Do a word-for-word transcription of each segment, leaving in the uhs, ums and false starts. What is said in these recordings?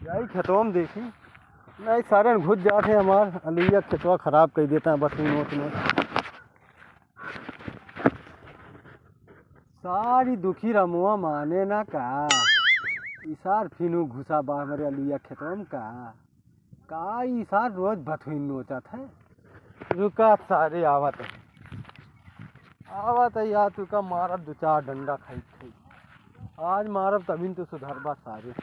जाई खेतवा में देखी। नहीं, सारे घुस जात है हमार, अलुइया खेतवा खराब कर देता है बस नोच नोच। सारी दुखी रमुआ माने ना का, ई सार फिनू घुसा बा हमरे अलुइया खेतवा में का। का ई सार रोज बथुई नोचत है? रुका सारे आवत है, आवत है यार, तुका मारब दो चार डंडा खाई खाई। आज मारब तभी तो सुधरबा सारे।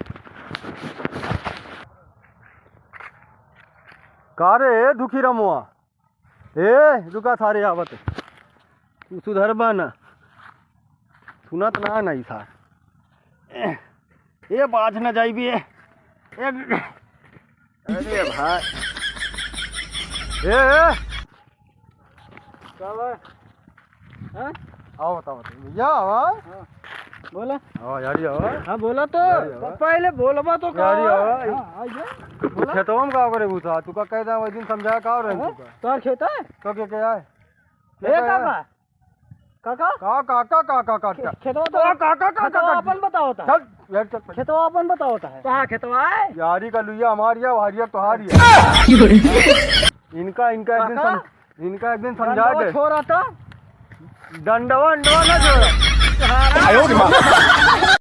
का रे ए दुखी रमुआ, ए रुका सारे आवत है, तू सुधरबा ना, सुनत ना ना ई सार। ए, ए, बाज न जाइबे। ए, अरे भाई। ए, ए। का बा? हाँ? आओ, बताओ, बताओ। भैया, आवा। हाँ। बोला। आवा, यारी आवा। हाँ, बोला तो। यारी आवा। प-, पहले बोलबा तो का? यारी आवा। हाँ, आ जा। तू बोला। खेतवा में का करे घुसा? तू का कहता है, वही दिन समझाया का रहे हाँ? तू का? तोर खेत है? तो क्या, क्या है? ए, क्या है? काका। काका? का, काका, काका, काका? खे-, खेतवा तो का, काका, काका, खेतवा काका? अपन बताओ ता। चल, यार, चल, चल। खेतवा अपन बताओ ता है। कहाँ खेतवा है? यारी का लुइया हमारी है, हरिया तोहारी है। इनका, इनका एक दिन काका? सम-, इनका एक दिन समझा डंडवा दे। छोड़ा तो। डंडवा, डंडवा ना छोड़ा। आयो रे माँ।